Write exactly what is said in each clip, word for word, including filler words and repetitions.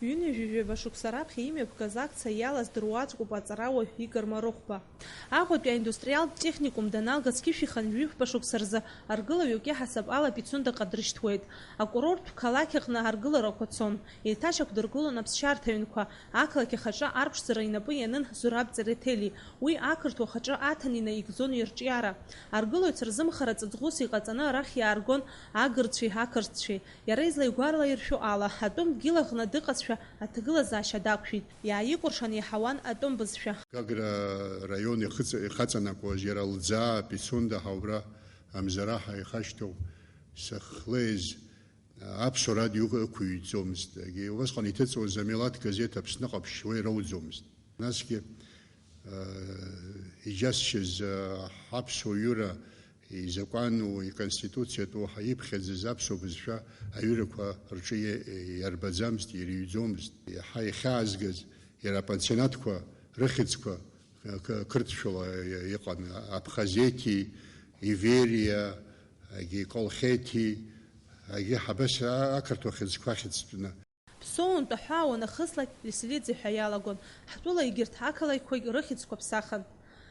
Ҩынҩажәи жәаба шықәса раԥхьа имҩаԥгаз акциа иалаз дыруаӡәкуп аҵарауаҩ Игор Марыхәба. Аҟәатәи аиндустриалтә техникум даналга зқьышәи хынҩажәи жәаба шықәса рзы аргылаҩык иаҳасаб ала Пицундаҟа дрышьҭуеит. Акурорттә қалақь аҟны аргыларақәа цон. Еиҭашьақәдыргылон аԥсшьарҭа ҩнқәа. Ақалақь ахаҿы арԥшӡара инапы ианын Зураб Ҵереҭели. Уи ақырҭуа хаҿы аҭан инаигӡон ирҿиара. Аргылаҩцәа рзымхара ҵаҵӷәыс иҟаҵаны арахь иааргон агырцәеи ақырҭцәеи. Иара излаигәалаиршәо ала, атәым дгьыл аҟны дыҟазшәа аҭагылазаашьа дақәшәеит. Иааикәыршан иаҳауан атәым бызшәа. Гагра раион ихыҵ-, ихаҵанакуаз иара Лӡаа, Пицунда ҳәа убра Амзараҳа ихашҭоу сахлеиз, аԥсуа радио ықәыҩӡомызт. Егьи убасҟан иҭыҵуаз амилаҭ газеҭ Аԥсны ҟаԥшь уа ирауӡомызт. Насгьы, э, иџьасшьаз, э, ҳаԥсуа ҩыра изакәану, иконституциатәу ҳәа иԥхьаӡаз аԥсуа бызшәа аҩырақәа рҿы иа-, иарбаӡамызт, ирыҩӡомызт. Иаҳа ихьаазгаз иара апансионатқәа рыхьӡқәа қ-, қ-, қырҭшәала иҟан, Абхазети, Ивериа, егьи Колхети, егьи ҳабас а-, ақырҭуа хьыӡқәа ахьӡтәны. Ԥсоунтә аҳәаа уанахыслак, Леселиӡе ҳәа иалагон. Ҳтәыла егьырҭ ақалақьқәагь рыхьӡқәа ԥсахын.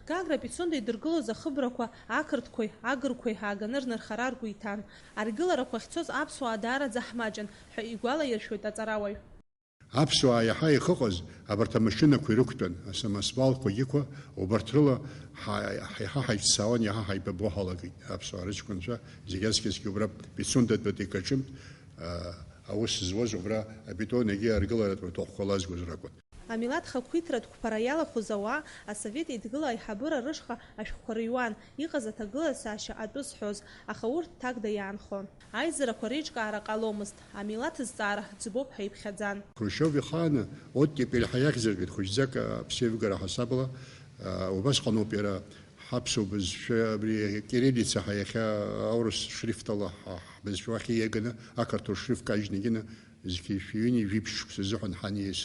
Гагра Пицунда идыргылоз ахыбрақәа ақырҭқәеи агырқәеи ааганы рнырхара ргәы иҭан. Аргыларақәа ахьцоз аԥсуаа даараӡа ҳмаҷын ҳәа игәалаиршәоит аҵарауаҩ. Аԥсуаа иаҳа ихыҟаз абарҭ амашьынақәа ирықәтәан, асамосвалқәагьы қәа, убарҭ рыла ҳа-, ҳа-, иаҳа ҳаиццаауан, иаҳа ҳаибабо ҳалагеит. Аԥсуаа рыҷкәынцәа зегь аҵкьысгьы убра Пицундатәи аҿынтә, а, аус зуаз убра абетон егьи аргыларатә маҭәахәқәа лазгоз ракәын. Амилаҭ хақәиҭратә қәԥара иалахәыз ауаа Асовет Еидгыла аиҳабыра рышҟа ашәҟәқәа рыҩуан, иҟаз аҭагылазаашьа атәы зҳәоз, аха урҭ ҭакда иаанхон. Аизарақәа реиҿкаара ҟаломызт, амилаҭ зҵаара ӡбоуп ҳәа иԥхьаӡан. Хрушьов ихааны оттепель ҳәа иахьӡыртәит, хәыҷӡак аԥсеивгара ҳасабала, а, убасҟаноуп иара ҳаԥсуа бызшәа абри кириллица ҳәа иахьа аурыс шрифтала ҳа-, ҳбызшәа уахь ииаганы ақырҭуа шрифт кажьны икны зқьи шәи ҩынҩажәи жәибжь шықәса азыҳәан ҳаниас.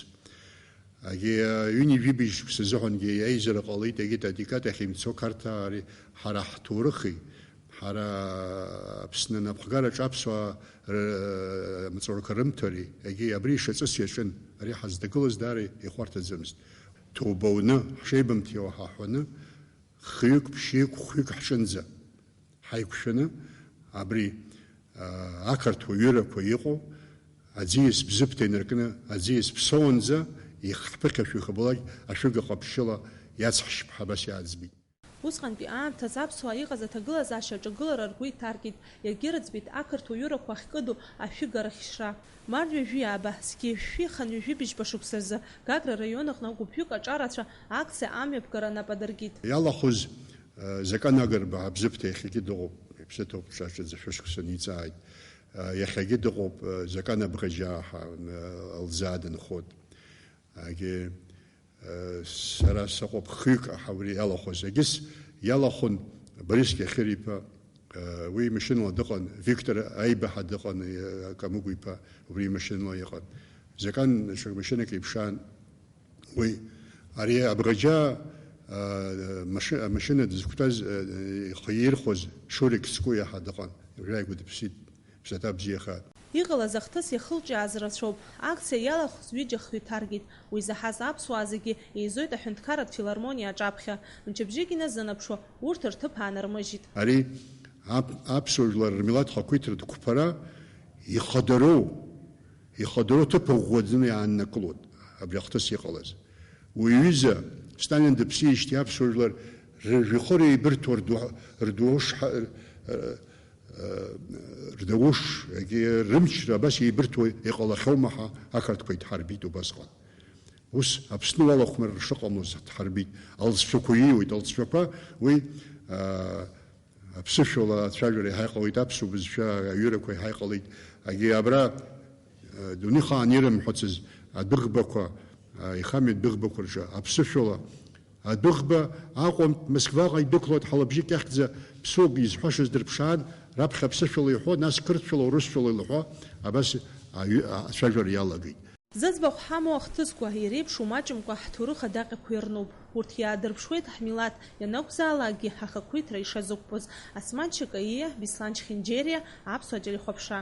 Егьи ҩынҩажәи жәибжь шықәса азыҳәангьы аизара ҟалеит, егьи Татикат ахь имцо Қарҭаа ари ҳара ҳҭоурыхи, ҳара Аԥсны анапхгараҿы аԥсуаа р-, амаҵурақәа рымҭари, егьи абри ишаҵыс иаҿын, ари ҳазҭагылаз даара ихәарҭаӡамызт. Ҭоуба уны, ҳшеибамҭиуа ҳаҳәаны, хҩык, ԥшьҩык, хәҩык ҳҿынӡа ҳаиқәшәаны, абри, аа, ақырҭуа ҩырақәа иҟоу, аӡиас Бзыԥҭа инаркны, аӡиас Ԥсоунӡа, ихԥыхьашәо ихабалак ашәыга ҟаԥшьыла иацҳшьп ҳәа абас иааӡбеит. Усҟантәи аамҭазы аԥсуаа иҟаз аҭагылазаашьа аҿагылара ргәы иҭаркит, иагьырыӡбеит ақырҭуа ҩырақәа ахькыду ашәыга рыхьшра. Март ҩажәи ааба, зқьи жәшәи хынҩажәи быжьба шықәса рзы Гагра раион аҟны гәыԥҩык аҿарацәа акциа амҩаԥгара нап адыркит. Иалахәыз, э, Закан Агрба Абзыԥҭа иахьагьы дыҟоуп, иԥсы ҭоуп, ҽаҿаӡа шәышықәса ниҵааит. Э, иахьагьы дыҟоуп, э, Закан Абӷаџьаа ҳәа, э, Алӡаа дынхоит. Агьы, э, сара сыҟоуп хҩык, аха уи иалахәыз. Егьыс иалахәын Борис Кьахьыриԥа, э, уи машьынала дыҟан, Виктор Аибаҳа дыҟан, э, Камыгә-иԥа, убри машьынала иҟан. Закан ҽак машьынак иԥшаан. Уи, ари Абӷаџьаа, э, маши-, амашьына дызқәтәаз, э, ихы ирхәоз Шурик Цкуиа ҳәа дыҟан, уажәааигәа дыԥсит. Ԥсаҭа бзиахааит. Иҟалаз ахҭыс иахылҿиааз рацәоуп. Акциа иалахәыз ҩыџьа хҩы ҭаркит. Уи заҳаз аԥсуаа зегьы еизоит аҳәынҭқарратә филармониа аҿаԥхьа. Мчыбжьык иназынаԥшуа, урҭ рҭыԥ аанармыжьит. Ари ап-, аԥсуа жәлар рмилаҭ хақәиҭратә қәԥара ихадароу, ихадароу ҭыԥ ӷәӷәаӡаны иааннакылоит абри ахҭыс иҟалаз. Уи аҩыза, Сталин дыԥсижьҭеи аԥсуа жәлар рыжәҩахыр еибырҭо рду-, рдуш-, р-, рдауш, егьи рымчра абас еибырҭо иҟалахьоума ҳәа ақырҭқәа идҳарбеит убасҟан. Ус Аԥсны уалахәмарра шыҟамлоз дҳарбеит. Алҵшәақәа ииуеит, алҵшәақәа уи, аа, аԥсышәала ацәажәара иаҳа иҟалеит, аԥсуа бызшәа аҩырақәа иаҳа иҟалеит. Егьи абра, аа, дунеихаан ирымҳәацыз адәыӷбақәа, аа, ихамҩа адәыӷбақәа рҿы аԥсышәала Адәыӷба Аҟәантә Москваҟа идәықәлоит ҳалабжьык иахьӡа ԥсуак изҳәашаз дырԥшаан, раԥхьа аԥсышәала иҳәо, нас қырҭшәала, урысшәала илҳәо, абас аҩы-, ацәажәара иалагеит. Зыӡбахә ҳамоу ахҭысқәа, иреиԥшу маҷымкәа ҳҭоурых адаҟьақәа ирнуп. Урҭ иаадырԥшуеит ҳмилаҭ, ианакәзаалакгьы ҳахақәиҭра ишазықәԥоз. Асман Чакаиа, Беслан Чхинџьериа, Аԥсуа телехәаԥшра.